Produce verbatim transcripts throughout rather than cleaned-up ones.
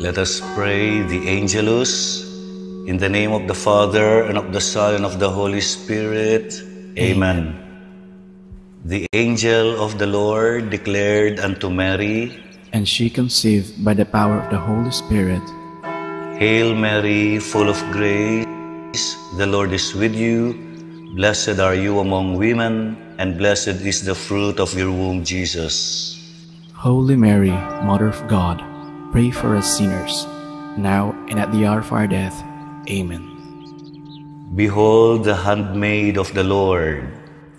Let us pray the Angelus. In the name of the Father, and of the Son, and of the Holy Spirit. Amen. The angel of the Lord declared unto Mary, and she conceived by the power of the Holy Spirit. Hail Mary, full of grace, the Lord is with you. Blessed are you among women, and blessed is the fruit of your womb, Jesus. Holy Mary, Mother of God, pray for us sinners, now and at the hour of our death. Amen. Behold the handmaid of the Lord.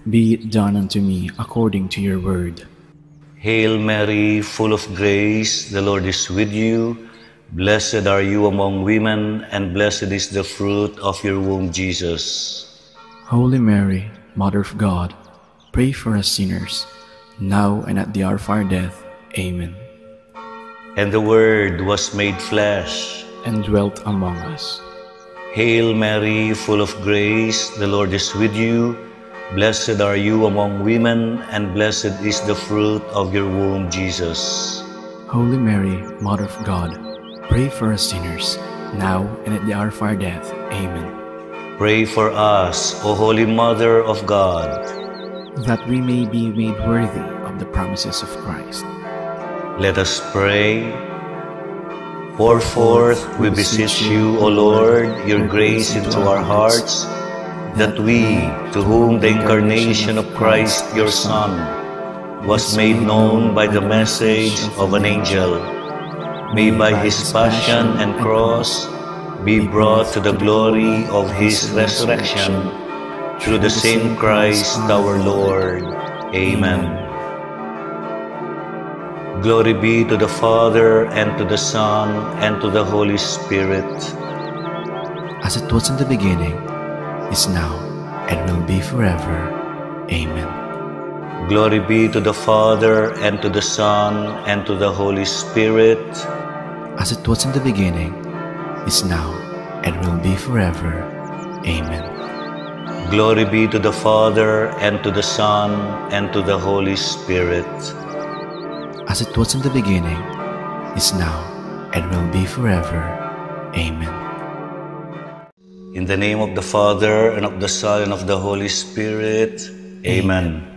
Be it done unto me according to your word. Hail Mary, full of grace, the Lord is with you. Blessed are you among women, and blessed is the fruit of your womb, Jesus. Holy Mary, Mother of God, pray for us sinners, now and at the hour of our death. Amen. And the Word was made flesh and dwelt among us. Hail Mary, full of grace, the Lord is with you. Blessed are you among women, and blessed is the fruit of your womb, Jesus. Holy Mary, Mother of God, pray for us sinners, now and at the hour of our death. Amen. Pray for us, O Holy Mother of God, that we may be made worthy of the promises of Christ. Let us pray. Pour forth, we beseech you, O Lord, your grace into our hearts, that we, to whom the incarnation of Christ, your Son, was made known by the message of an angel, may by his passion and cross be brought to the glory of his resurrection, through the same Christ our Lord. Amen. Glory be to the Father, and to the Son, and to the Holy Spirit. As it was in the beginning, is now, and will be forever. Amen. Glory be to the Father, and to the Son, and to the Holy Spirit. As it was in the beginning, is now, and will be forever. Amen. Glory be to the Father, and to the Son, and to the Holy Spirit. As it was in the beginning, is now, and will be forever. Amen. In the name of the Father, and of the Son, and of the Holy Spirit. Amen.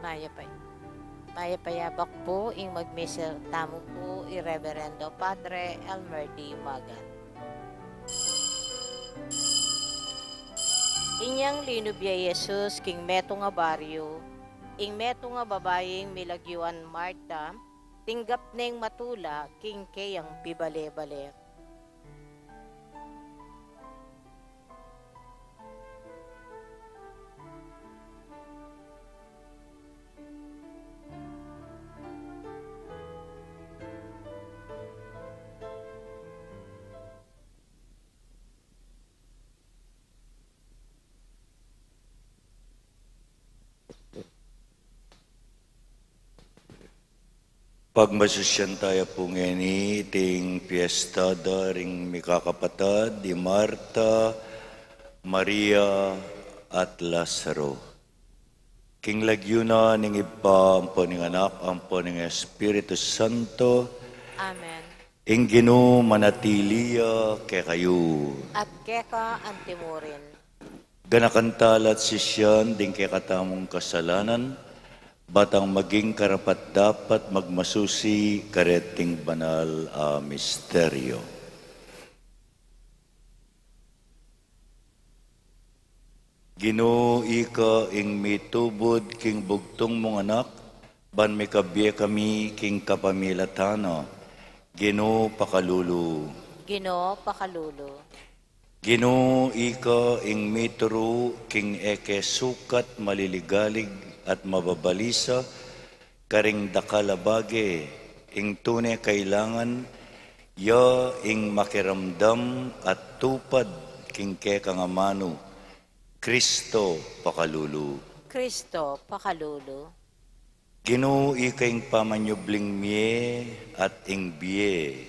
Mayap a, mayap a yabak pu. Ing magmisa tamu pu i Reverendo Padre Elmer D. Magan. Inyang linub ya i Jesus king metung a baryu, ing metung a babaing milagyuan Marta, tinggap neng matula king keyang pibale-bale. Pagmasusyan taya pu ngeni iting piesta da ring mikakapatad, i Marta, Maria, at Lazaro. King lagyu na ning Ibpa, ampo ning Anak, ampo ning Espiritu Santo. Amen. Ing Ginu manatili ya kekayu. At keka antimurin. Ganakan tala at sisian ding kekatamung kasalanan, batang maging karapat-dapat magmasusi kareting banal a misteryo. Ginu, ika ing mitubud king bugtung mung Anak, ban mikabie kami king kapamilatan na. Ginu, pakalulu. Ginu, pakalulu. Ginu, ika ing mituru king e ke sukat maliligalig at mababalisa karing dakal a bage, ing tune kailangan ya ing makiramdam at tupad king kekang amanu. Kristo, pakalulu. Kristo, pakalulu. Ginu, ika ing pamanyubling mie at ing bie.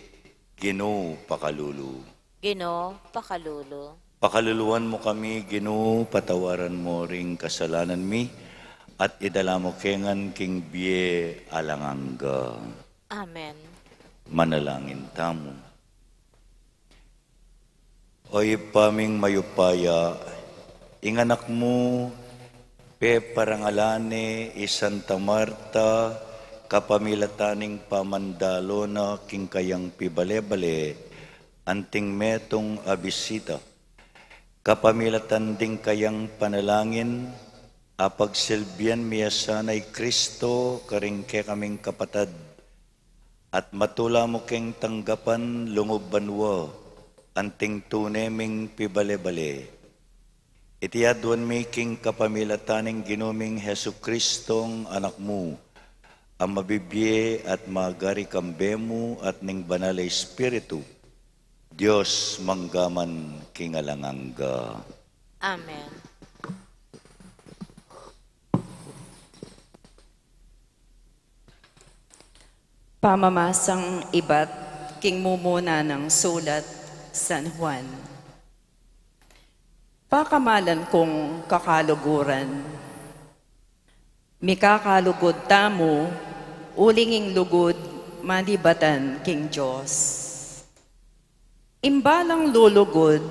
Ginu, pakalulu. Ginu, pakalulu. Pakaluluan mu kami, Ginu, patawaran mu ring kasalanan mi, at idala mu kengan king bie alang angga. Amen. Manalangin tamu. O Ibpa ming mayupaya, ing Anak mu, peparangalan ne i Santa Marta, kapamilatan ning pamandalo na king kayang pibale-bale, anting metung a bisita. Kapamilatan ding kayang panalangin, apagsilbian mi ya sana i Kristo karing kekaming kapatad, at matula mu keng tanggapan lungub banua, anting tune ming pibale-bale. Iti aduan mi king kapamilatan ning Ginu ming Jesukristong Anak mu, a mabibie at magari kambe mu at ning Banal a Espiritu, Dios mangga man king alang angga. Amen. Pamamasang ibat king mumuna nang sulat San Juan. Pakamalan kung kakaluguran, mikakalugud tamu uling ing lugud manibatan king Dios. Ing balang lulugud,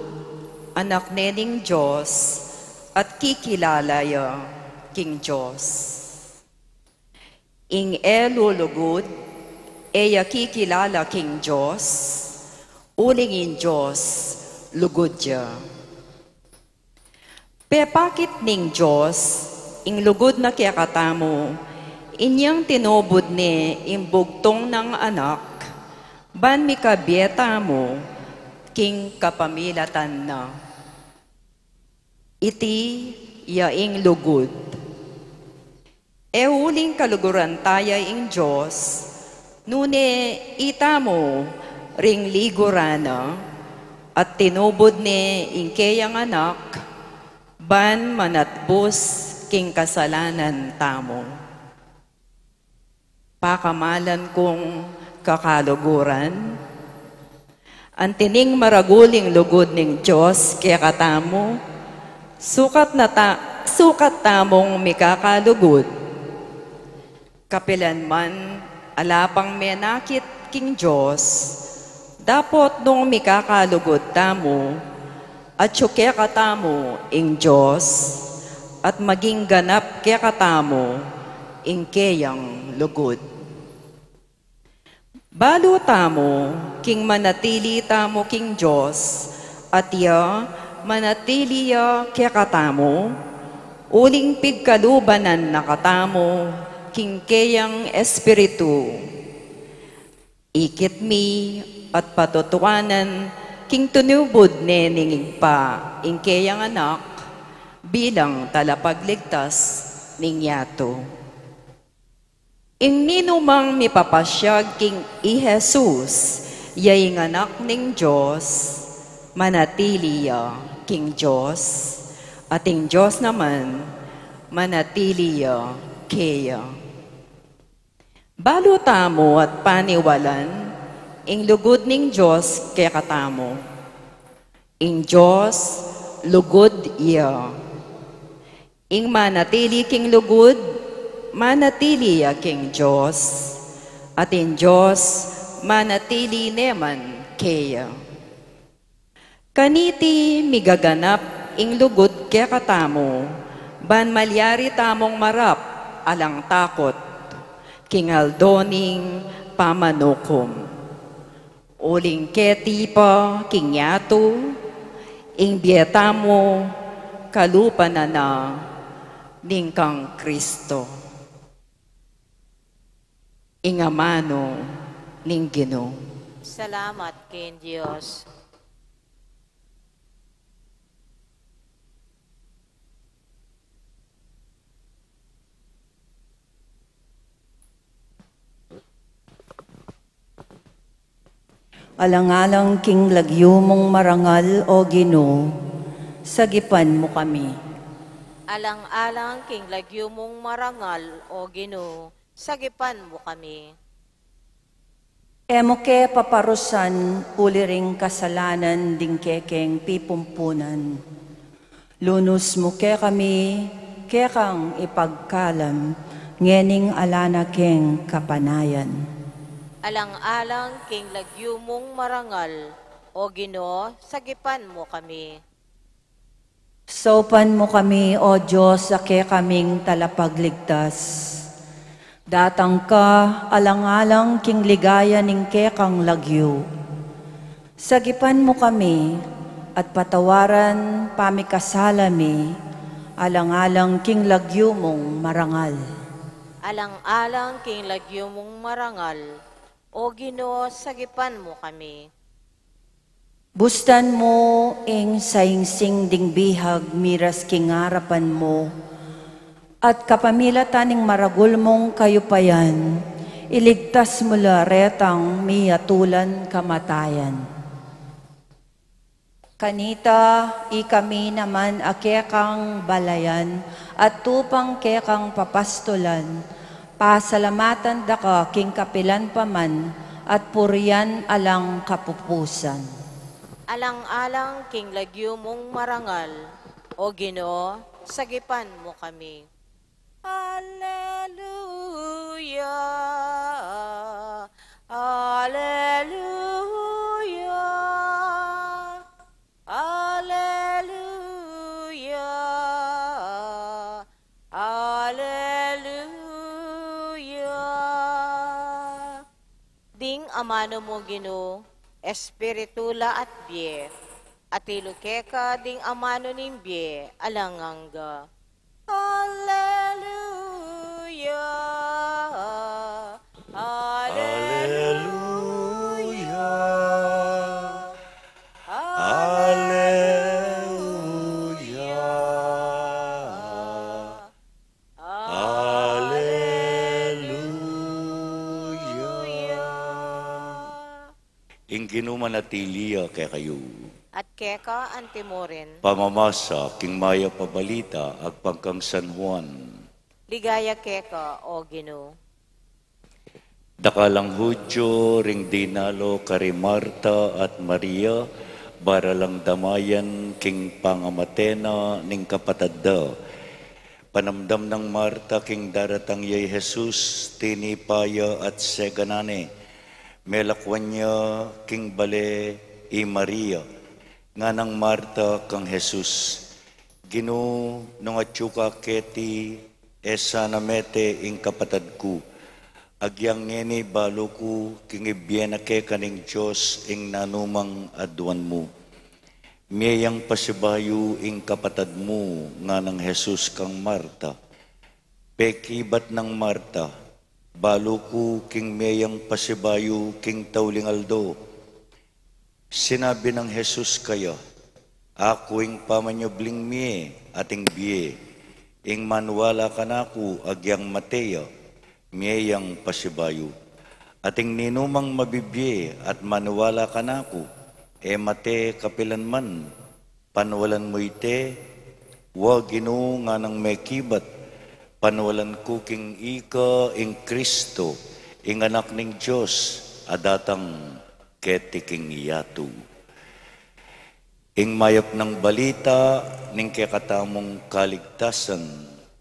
anak ne ning Dios, at kikilala ya king Dios. Ing e lulugud, e ya kikilala king Dios, uling ing Dios lugud ya. Pepakit ning Dios ing lugud na kekatamu, inyang tinubud ne ing bugtung nang Anak, ban mikabie tamu king kapamilatan na. Iti ya ing lugud. E uling kaluguran taya ing Dios, nune itamu ring liguran na, at tinubud ne ing keyang Anak, ban manatbus king kasalanan tamu. Pakamalan kung kakaluguran, anti ning maragul ing lugud ning Dios kekatamu, sukat na ta-, sukat tamung mikakalugud. Kapilan man ala pang menakit king Dios, dapot nung mikakalugud tamu, atyu kekatamu ing Dios, at maging ganap kekatamu ing keyang lugud. Balu tamu king manatili tamu king Dios, at iya manatili ya kekatamu, uling pigkalubanan na katamu king keyang Espiritu. Ikit mi at patutuanan king tinubud ne ning Ibpa ing keyang Anak bilang talapagligtas ning yatu. Ing ninumang mipapasyag king i Jesus ya ing Anak ning Dios, manatili ya king Dios, at ing Dios naman manatili ya keya. Balu tamu at paniwalan ing lugud ning Dios kekatamu. Ing Dios lugud ya. Ing manatili king lugud, manatili ya king Dios, at ing Dios manatili ne man keya. Kaniti migaganap ing lugud kekatamu, ban malyari tamung marap alang takut king aldo ning pamanukum. Uling keti pa king yatu, ing bie tamu kalupa na na ning kang Kristo. Ing amanu ning Ginu. Salamat king Dios. Alang-alang king lagyu mung marangal, O Ginu, sagipan mu kami. Alang-alang king lagyu mung marangal, O Ginu, sagipan mu kami. E mu ke paparusan uli ring kasalanan ding kekeng pipumpunan. Lunus mu kekami, kekang ipagkalam, ngening ala na keng kapanayan. Alang-alang king lagyu mung marangal, O Ginu, sagipan mu kami. Saupan mu kami, O Dios, a kekaming talapagligtas. Datang ka alang-alang king ligaya ning kekang lagyu. Sagipan mu kami at patawaran pamikasala mi, alang-alang king lagyu mung marangal. Alang-alang king lagyu mung marangal, O Ginu, sagipan mu kami. Bustan mu ing saingsing ding bihag miras king arapan mu, at kapamilatan ning maragul mung kayupayan, iligtas mu la retang miyatulan kamatayan. Kanita, ikami naman a kekang balayan at tupang kekang papastulan, pasalamatan da ka king kapilan pa man at purian alang kapupusan. Alang-alang king lagyu mung marangal, O Ginu, sagipan mu kami. Alleluia, alleluia, alleluia, alleluia. Ding amanu mu, Ginu, espiritu la at bie, atilu keka ding amanu ning bie alang angga. Alleluia, alleluia, alleluia, alleluia. Ing Ginu manatili ya kekayu. At keka antimurin. Pamamasa king mayap a balita agpang kang San Juan. Ligaya keka, O Ginu. Dakalang Judio ring dinalo kari Marta at Maria, bara lang damayan king pangamate na ning kapatad da. Panamdam nang Marta king daratang ya i Jesus, tinipa ya at seganan ne. Melakwan ya king bale i Maria. Nganang Marta kang Jesus, Ginu, nung atyu ka keti, e sana mete ing kapatad ku. Agyang ngeni balu ku king ibie na keka ning Dios ing nanumang aduan mu. Mie yang pasibayu ing kapatad mu, nganang Jesus kang Marta. Pekibat nang Marta, balu ku king mie yang pasibayu king tauling aldo. Sinabi nang Jesus kaya, Aku ing pamanyubling mie at ing bie. Ing maniwala kanaku agyang mate ya, mie yang pasibayu. At ing ninumang mabibie at maniwala kanaku, e mate kapilanman. Panwalan mu ite, wa Ginu, nganang mekibat, panwalan ku king ika ing Kristo, ing Anak ning Dios, a datang keti king yatu. Ing mayap nang balita ning kekatamung kaligtasan.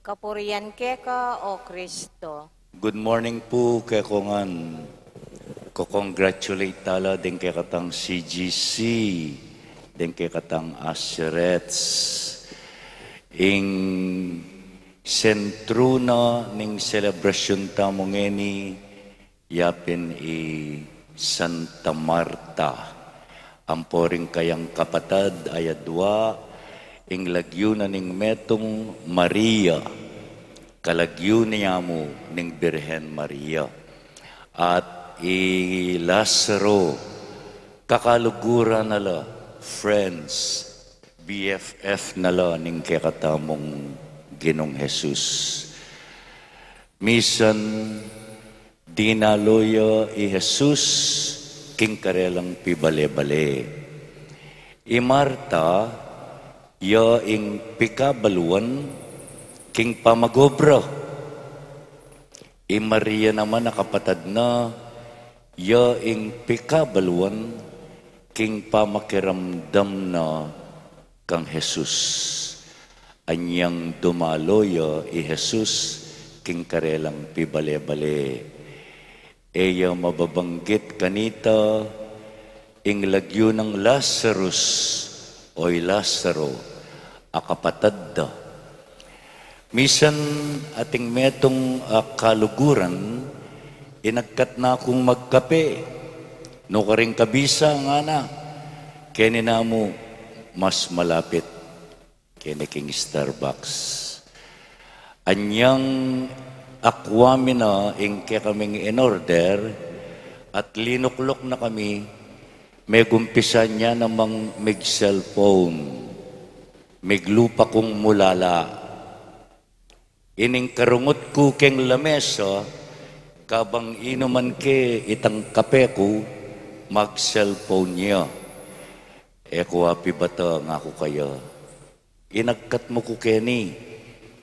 Kapurian keka, O Kristo. Good morning pu kekongan. Ko-congratulate tala deng kekatang C G C, deng kekatang usherettes. Ing sentru na ning selebrasyun tamu ngeni, yapin i Santa Marta. Ampo ring kayang kapatad a yadua, ing lagyu na ning metung Maria, kalagyu na mu ning Birhen Maria. At i Lazaro, kakaluguran na la, friends, B F F na la ning kekatamung Ginung Jesus. Misan dinalo ya i Jesus king karelang pibale-bale. I Marta, ya ing pikabaluan king pamag-obra. I Maria naman a kapatad na, ya ing pikabaluan king pamakiramdam na kang Jesus. Anyang dumalo ya i Jesus king karelang pibale-bale. E ya mababanggit kanita ing lagyu nang Lazarus o i Lazaro a kapatad da. Misan ating metung a kaluguran, inagkat na kung magkape. Nukarin ka bisa, ngana. Keni namu mas malapit keni king Starbucks. Anyang akwa mi na ing kekaming in-order at linukluk na kami, megumpisan ya namang mig-cellphone, miglupa kung mulala. Ining karungut ku keng lamesa, kabang inuman ke itang kape ku, mag-cellphone ya. E ku apibata, ngaku kaya. Inagkat mu ku keni,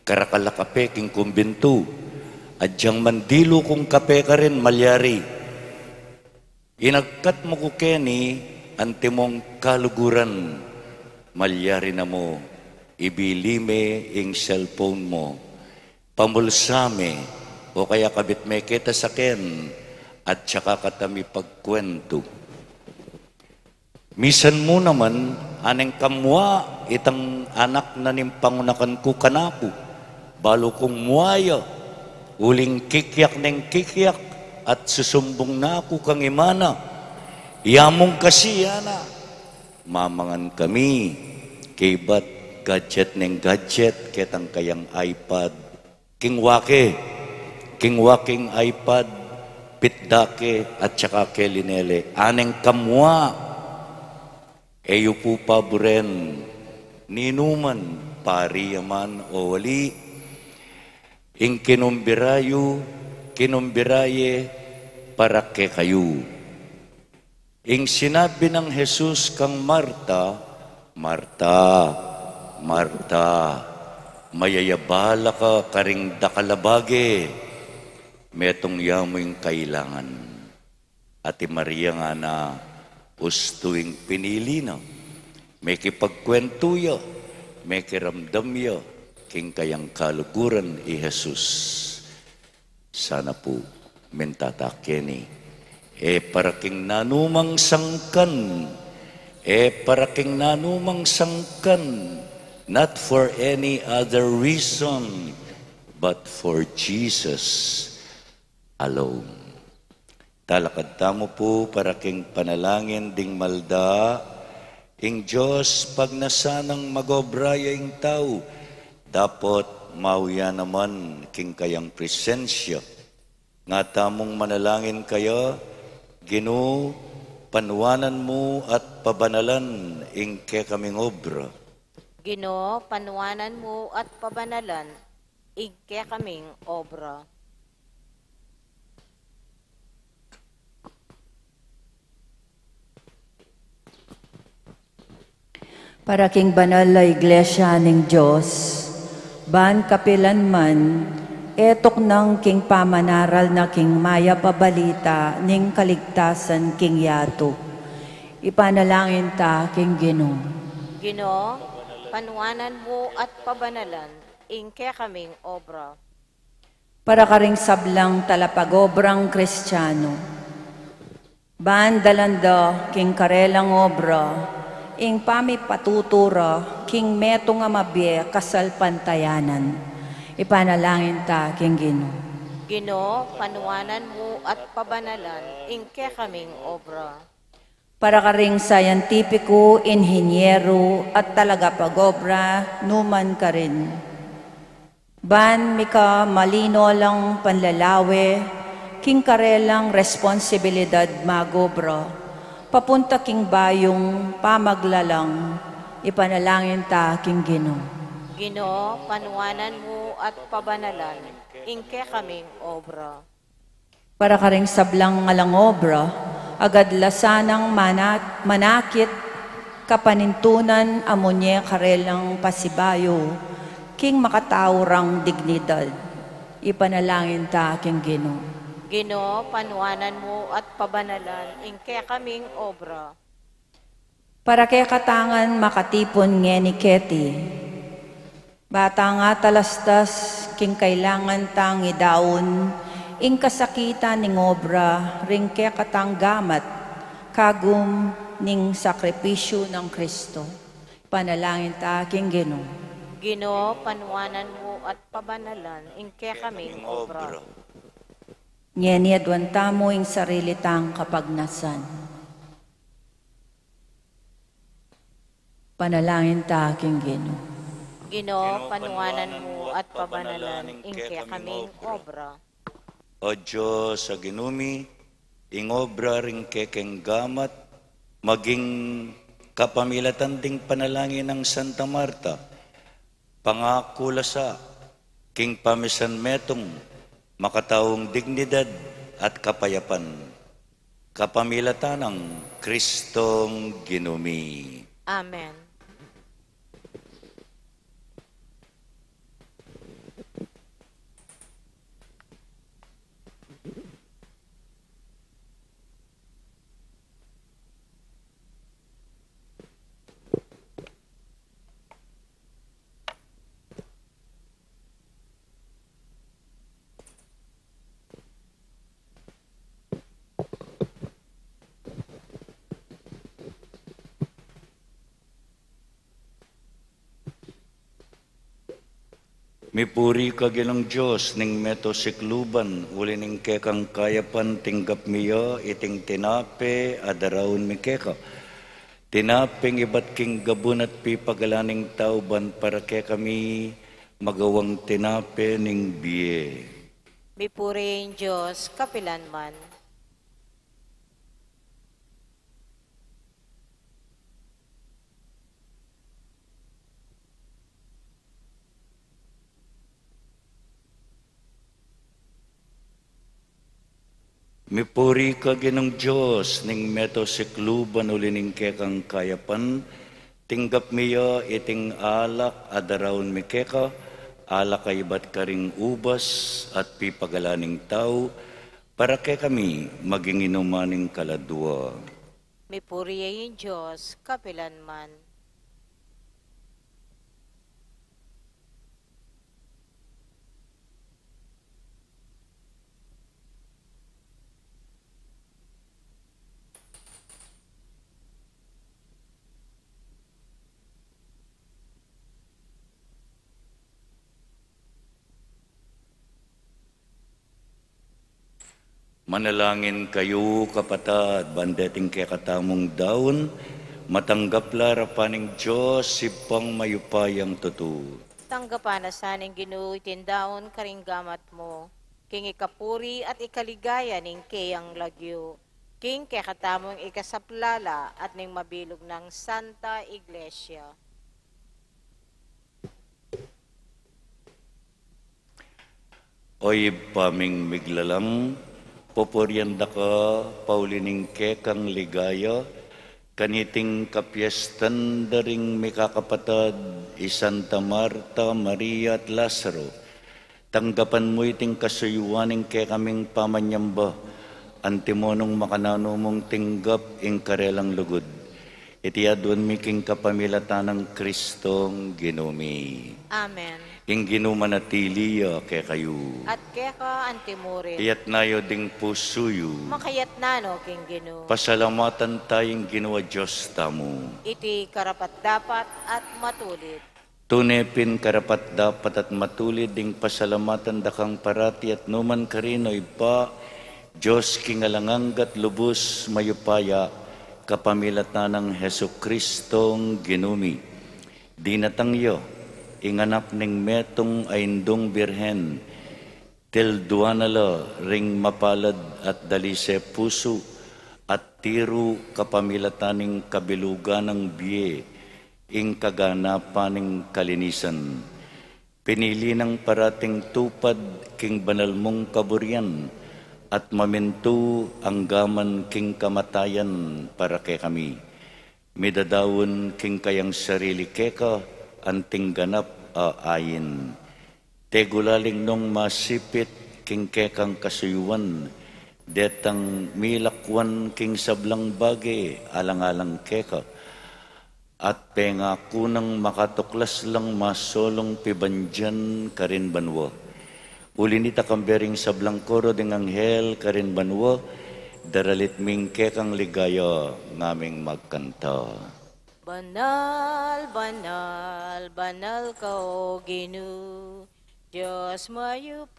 karakal a kape king kumbintu. Adyang mandilu kung kape karin, malyari. Inagkat mu ku keni, antimong kaluguran, malyari na mu, ibili me ing cellphone mu. Pamulsa me, o kaya kabit me keta saken, at saka kata mipagkwentu. Misan mu naman, aneng kamua itang anak na ning pangunakan ku kanaku, balu kung mua ya, uling kikyak neng kikyak, at susumbung na ku kang ima na, ya mung kasi, ngana. Mamangan kami, kaybat gadget neng gadget, ketang kayang iPad, king wa ke, king wa king iPad, pitda ke, at saka ke linele, aneng kamua. E yu pu paburen ninuman, pari ya man o ali, ing kinumbira yu, kinumbira ye para kekayu. Ing sinabi nang Jesus kang Marta, Marta, Marta, mayayabala ka karing dakal a bage, metung ya mu ing kailangan. At i Maria, ngana, ustu ing pinili na, mekipagkwentu ya, mekiramdam ya king kayang kaluguran i Jesus. Sana pu, minta ta keni. E para king nanumang sangkan, e para king nanumang sangkan, not for any other reason, but for Jesus alone. Talakad tamu pu para king panalangin ding malda, ing Dios pagnasan nang mag-obra ya ing tau, dapot mauya naman king kayang presensya. Nga tamung manalangin kaya, Ginu, panuanan mu at pabanalan ing kekaming obra. Ginu, panuanan mu at pabanalan ing kekaming obra. Para king banal a Iglesia ning Dios, ban kapilan man, e tuknang king pamanaral na king mayap a balita ning kaligtasan king yatu. Ipanalangin ta king Ginu. Ginu, panuanan mu at pabanalan ing kekaming obra. Para karing sablang talapag-obrang Kristiano, ban dalan da king karelang obra ing pamipatutu ra king metung a mabie kasalpantayanan. Ipanalangin ta king Ginu. Ginu, panuanan mu at pabanalan ing kekaming obra. Para karing scientifico, inhinyero, at talagapag-obra, numan karin. Ban mika malino lang panlalawe, king karelang responsibilidad mag-obra, papunta king bayung pamaglalang, ipanalangin ta king Ginu. Ginu, panuanan mu at pabanalan, ing kekaming obra. Para karing sablang alang obra, agad la sanang mana-, manakit kapanintunan a munye karelang pasibayu, king makatau rang dignidad. Ipanalangin ta king Ginu. Ginu, panuanan mu at pabanalan ing kekaming obra. Para kekatang makatipun ngeni keti. Bang tang atalastas king kailangan tang idaun, ing kasakitan ning obra, ring kekatang gamat, kagum ning sakripisyu nang Kristo. Panalangin ta king Ginu. Ginu, panuanan mu at pabanalan ing kekaming obra. Ngeni aduan tamu ing sarili tang kapagnasan. Panalangin ta king Ginu. Ginu, panuanan mu at pabanalan ing kekaming obra. O Dios a Ginu mi, ing obra ring kekeng gamat, maging kapamilatan ding panalangin nang Santa Marta, pangaku la sa king pamisan metung makataung dignidad at kapayapan. Kapamilatan nang Kristong Ginu mi. Amen. Mipuri ka Ginung Dios ning meto sikluban, uli ning kekang kayapan tinggap mi ya iting tinape a daraun mi keka. Tinapeng ibat king gabun at pipagalan ning tau ban para kekami magawang tinape ning bie. Mipuri ing Dios kapilan man. Mipuri ka Ginung Dios ning meto sikluban, uli ning kekang kayapan tinggap mi ya iting alak a daraun mi keka, alak a ibat karing ubas at pipagalan ning tau, para kekami maging inuman ning kaladua. Mipuri ya ing Dios kapilan man. Manalangin kayu, kapatad, ban deting kekatamung daun, matanggap la arapan ning Dios, Ibpang mayupayang tutu. Tanggapan na sa ning Ginu iting daun karing gamat mu, king ikapuri at ikaligaya ning keyang lagyu, king kekatamung ikasaplala at ning mabilug nang Santa Iglesia. O Ibpa ming miglalang, pupurian da ka pauli ning kekang ligaya, kaniting kapiestan da ring mikakapatad i Santa Marta, Maria at Lazaro. Tanggapan mu iting kasuyuan ning kekaming pamanyamba, antimo nung makananu mung tinggap ing karelang lugud. Iti aduan mi king kapamilatan nang Kristong Ginu mi. Amen. Ing Ginu manatili ya kekayu. At keka antimurin. Iyatas yu ding pusu yu. Makayatas no king Ginu. Pasalamatan taya ing Ginu a Dios tamu. Iti karapat-dapat at matulid. Tune pin karapat-dapat at matulid ding pasalamatan da kang parati at nukarin man, O Ibpa, Dios king alang angga at lubus mayupaya, kapamilatan nang Jesucristong Ginu mi. Dinatang ya ing anak ning metung a indung birhen, tilduan na la ring mapalad at dalise pusu at tiru kapamilatan ning kabilugan nang bie, ing kaganapan ning kalinisan. Pinili nang parating tupad king banal mung kaburian at mamintu anggaman king kamatayan para kekami. Midadaun king kayang sarili keka anting ganap a ain. Tegulaling nung masipit king kekang kasuyuan, detang milakwan king sablang bage alang-alang keka. At pengaku nang makatuklas lang masolung pibandian karin banua. Uli nita kambe ring sablang koro ding anghel karin banua, daralit ming kekang ligaya ngaming magkanta. Banal, banal, banal ka, O Ginu, Dios mayupaya.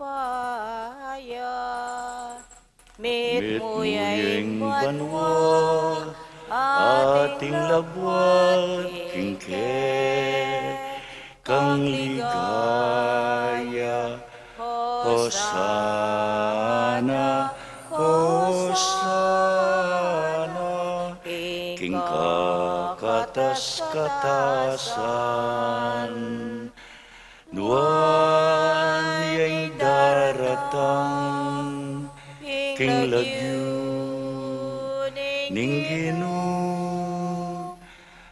Mitmu ya ing banua, at ing labuad king kekang ligaya. Hosana, Hosana, king kakatas-katasan. Nuan ya ing daratang king lagyu ning Ginu.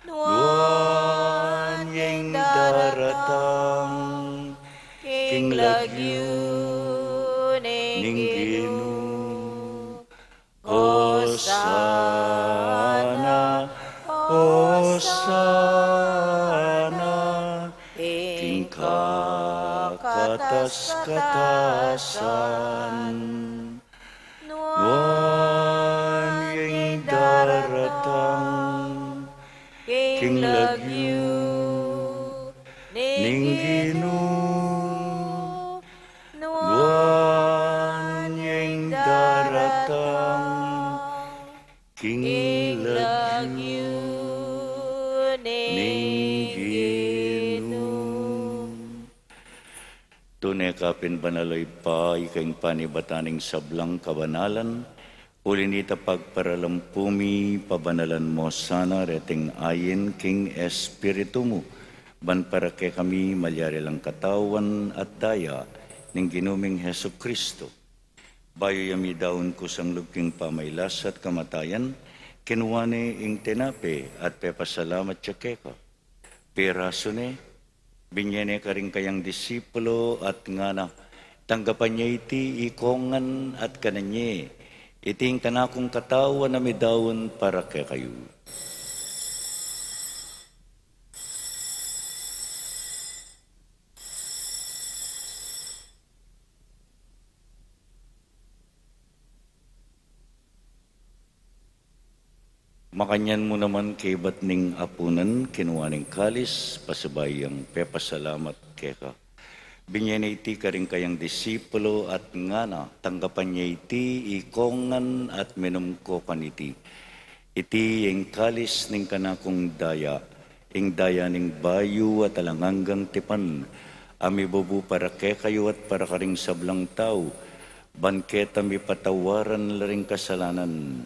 Nuan ya ing daratang king lagyu ning Ginu. Hosana, Hosana, king kakatas-katasan. Nuan ya ing daratang king lagyu ning Ginu. Nuan ya ing daratang king lagyu ning Ginu. Tune ka pin banal, O Ibpa, ika ing panibatan ning sablang kabanalan. Uli nita pagparalampu mi, pabanalan mo sana reting ain king Espiritu mu, ban para kekami malyari lang katawan at daya ning Ginu ming Jesucristo. Bayu ya midaun kusang lub king pamailas at kamatayan, kinua ne ing tinape at pepasalamat ya keka. Pirasu ne, binye ne karing kayang disipulo at ngana, tanggapan ye iti ikong ngan at kanan ye, iti ing kanakung katawan a midaun para kekayu. Makanyan mu naman kaybat ning apunan, kinua ne ing kalis, pasibayu yang pepasalamat keka. Binye ne iti karing kayang disipulo at ngana, tanggapan ye iti ikongan at minum ko kaniti. Iti ing kalis ning kanakung daya, ing daya ning bayu at alang anggang tipan, a mibubu para kekayu at para karing sablang tau, ban keta mipatawaran la ring kasalanan.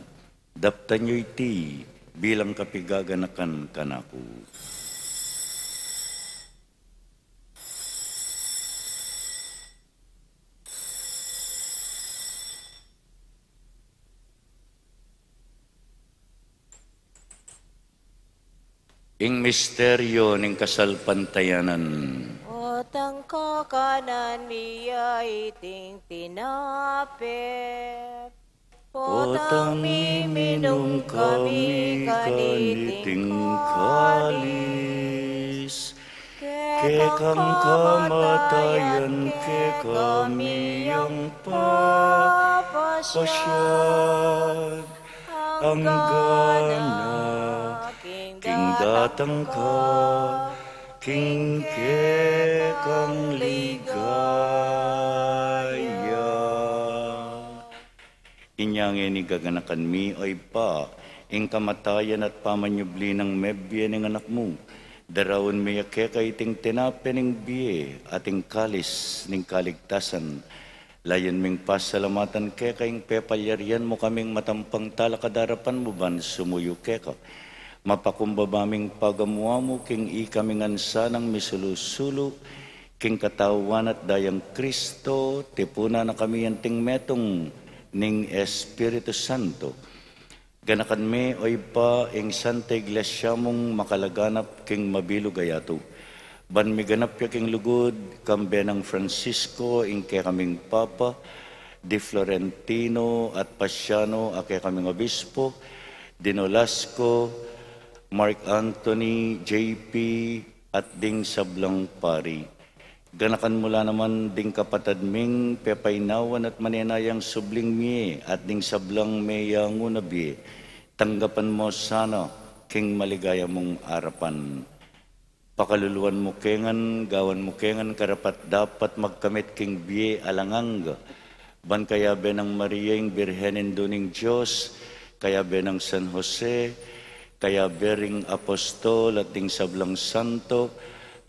Daptan yu iti bilang kapigaganakan kanaku. Ing misteryo ning kasalpantayanan. Potang kakanan mi ya iting tinape. Potang miminum kami kaniting kalis. Kekang kamatayan kekami yang papasyag. Anggana king datang ka, king kekang ligaya. Inya ngeni gaganakan mi, O Ibpa, ing kamatayan at pamanyubli nang mebie ning Anak mu. Daraun mi ya keka iting tinape ning bie at ing kalis ning kaligtasan. Layun ming pasalamatan keka ing pepalyarian mu kaming matampang talakad arapan mu ban sumuyu keka. Mapakumbaba ming pagamu-amu king ikami ngan sanang misulu-sulu king katawan at dayang Kristo, tipunan na kami anting metung ning Espiritu Santo. Ganakan me, O Ibpa, ing Santa Iglesia mung makalaganap king mabilug a yatu. Ban miganap ya king lugud, kambe nang Francisco, ing kekaming Papa, di Florentino at Pasiano, a kekaming Obispo, di Nolasco, Mark Anthony, J P, at ding sablang pari. Ganakan mu la naman ding kapatad ming pepainawan at manenayang subling mie at ding sablang meyangu na bie. Tanggapan mu sana king maligaya mung arapan. Pakaluluan mu ke ngan, gawan mu ke ngan karapat-dapat magkamit king bie alang angga. Ban kayabe nang Maria ing Birhen Indu ning Dios, kayabe nang San Jose, kayabe ring apostol at ding sablang santo,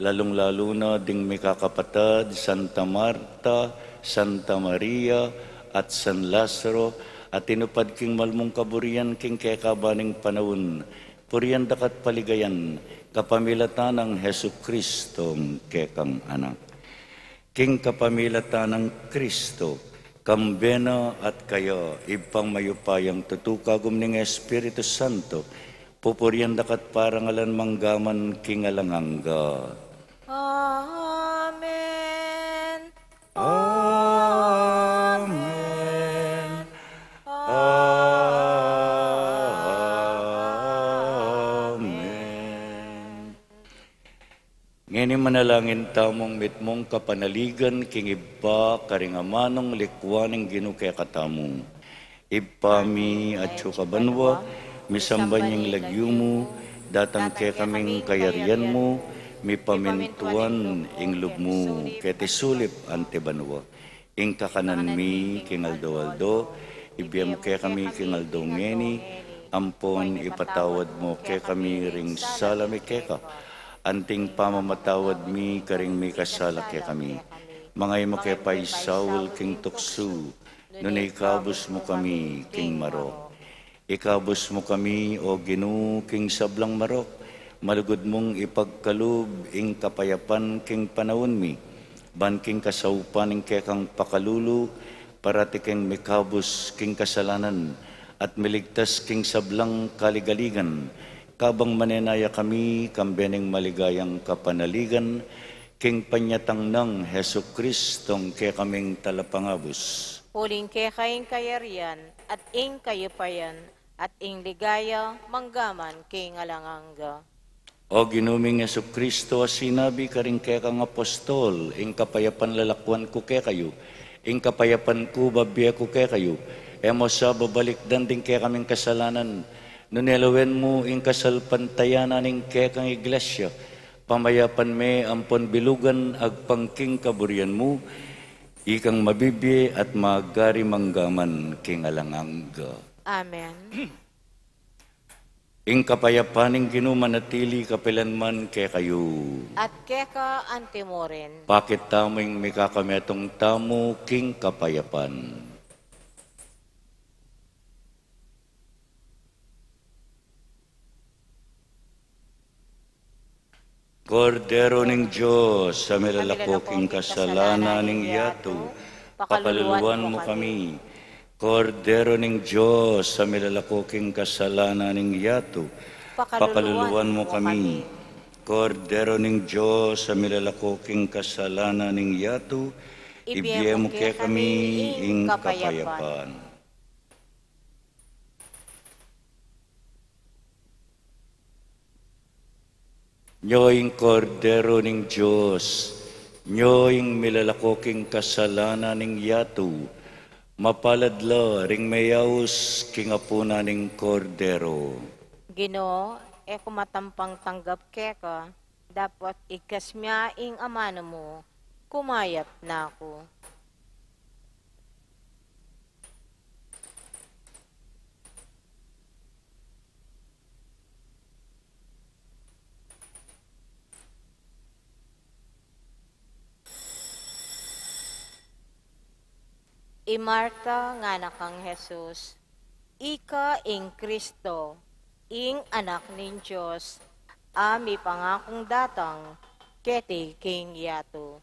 lalung-lalu na ding mikakapatad, Santa Marta, Santa Maria, at San Lazaro, a tinupad king malmung kaburian king kekaban ning panaun, purian da ka't paligayan, kapamilatan nang Jesucristo, kekang Anak. King kapamilatan nang Kristo, kambe na at kaya, Ibpang mayupayang tutu, kagum ning Espiritu Santo, pupurian da ka't parangalan manggaman king alang angga. Amen. Amen. Amen. Ngeni manalangin tamung mitmung kapanaligan king Ibpa karing amanung likwa ning Ginu kekatamu. Ibpa mi, atsu ka banua, misamban ya ing lagyu mu, datang kekami ing kayarian mu, mipamintuan ing lub mu, keti sulip anti banua. Ing kakanan mi king aldo-aldo, ibie mu kekami king aldo ngeni, ampon ipatawad mu kekami ring sala mi keka, anting pamamatawad mi karing mikasala kekami. Manga e mu ke paisaul king tuksu, nune ikabus mu kami king marok. Ikabus mu kami, O Ginu, king sablang marok, malugud mung ipagkalub ing kapayapan king panaun mi, ban king kasaupan ning kekang pakalulu, parati keng mikabus king kasalanan, at miligtas king sablang kaligaligan, kabang manenaya kami, kambe ning maligayang kapanaligan, king panyatang nang Jesucristong kekaming Talapangabus. Uling keka ing kayarian, at ing kayupayan, at ing ligaya, manggaman king alang angga. O Ginu ming Jesucristo, a sinabi karing kekang apostol, ing kapayapan lalakwan ku kekayu, ing kapayapan ku babie ku kekayu, e mu sa babalikdan ding kekaming kasalanan, nune lawen mu ing kasalpantayanan ning kekang Iglesia, Pamayapan me ampon bilugan agpang king kaburian mu, ikang mabibie at magari mangga man king alang angga. Amen. Ing kapayapan ning Ginu manatili kapilan man kekayu. At keka antimurin. Pakit tamu ing mikakametung tamu king kapayapan. Kordero ning Dios, a milalako king kasalanan ning yatu, pakaluluan mu kami. Kordero ning Dios, a milalako king kasalanan ning yatu, pakaluluan mu kami. Kordero ning Dios, a milalako king kasalanan ning yatu, ibie mu kekami ing kapayapan. Nyo ing Kordero ning Dios, nyo ing milalako king kasalanan ning yatu, mapalad la ring meyaus king apunan ning Kordero. Ginu, e ku matampang tanggap keka, dapot igkas mya ing amanu mu, kumayap na ku. I Marta ngana kang Jesus, ika ing Kristo, ing Anak ning Dios, a mipangakung datang keti king yatu.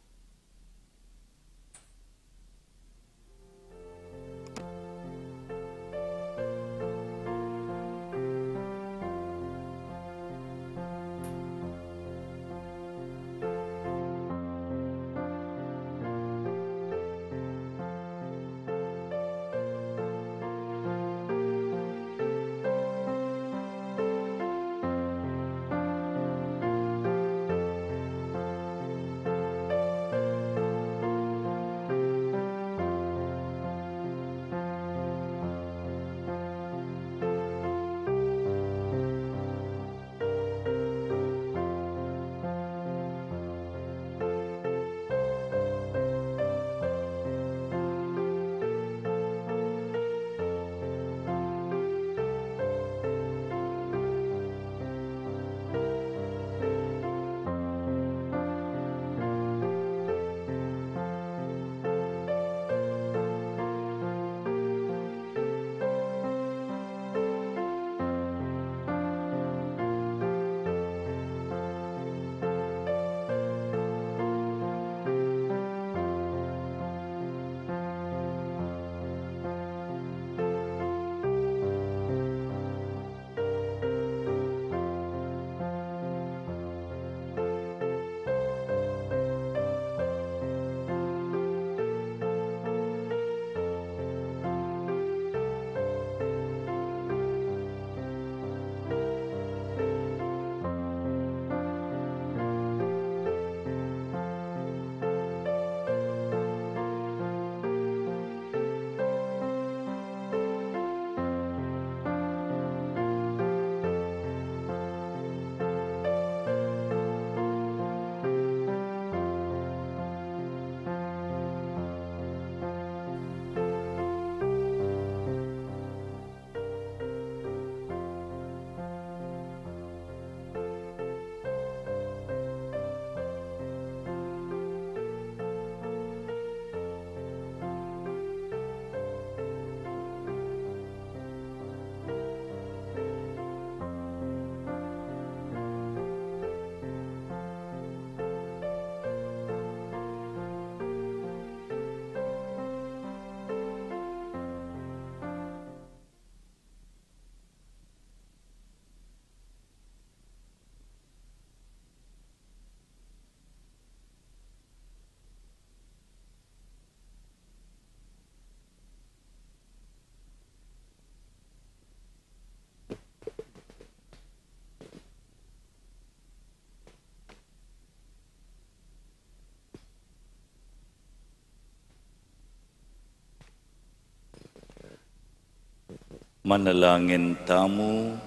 Manalangin tamu.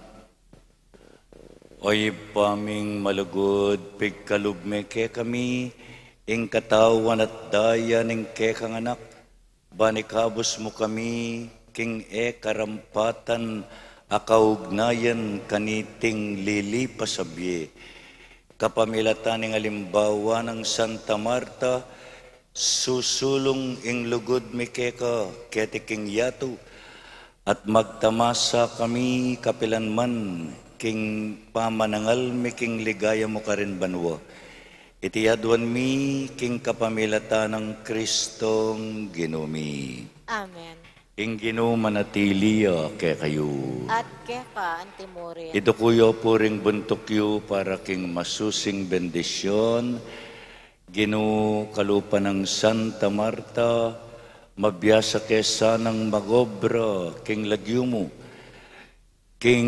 O Ibpa ming malugud, pigkalub me kekami ing katawan at daya ning kekang Anak, ban ikabus mu kami king e karampatan a kaugnayan kaniting lilipas a bie. Kapamilatan ning alimbawa nang Santa Marta, susulung ing lugud mi keka keti king yatu, at magtamasa kami kapilan man king pamanangal mi king ligaya mu karin banua. Iti aduan mi king kapamilatan nang Kristong Ginu mi. Amen. Ing Ginu manatili ya kekayu. At keka antimurin. Iduku yu pu ring buntuk yu para king masusing bendisyon. Ginu, kalupa nang Santa Marta, mabiasa ke sanang magobra king lagyu mu. King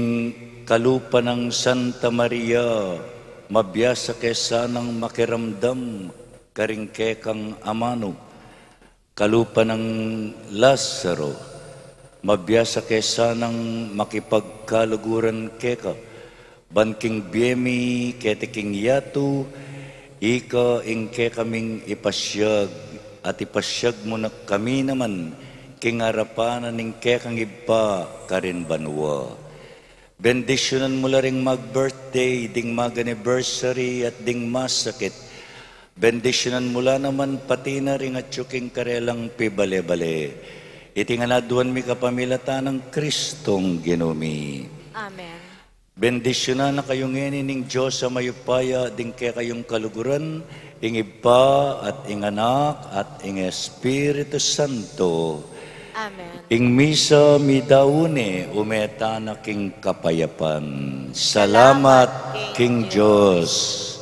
kalupa nang Santa Maria, mabiasa ke sanang makiramdam karing kekang amanu. Kalupa nang Lazaro, mabiasa ke sanang makipagkaluguran keka, ban king bie mi keti king yatu, ika ing kekaming ipasyag, at ipasyag mu na kami naman king arapan na ning kekang Ibpa karin banua. Bendisyunan mu la ring mag-birthday, ding mag-anniversary, at ding masakit. Bendisyunan mu la naman pati na ring atyu king karelang pibale-bale. Iti ngan aduan mi kapamilatan nang Kristong Ginu mi. Amen. Bendisyunan na kayu ngeni ning Dios a mayupaya, ding kekayung kaluguran, ing Ibpa, at ing Anak, at ing Espiritu Santo. Amen. Ing misa midaun ne, ume tana king kapayapan. Salamat king Dios.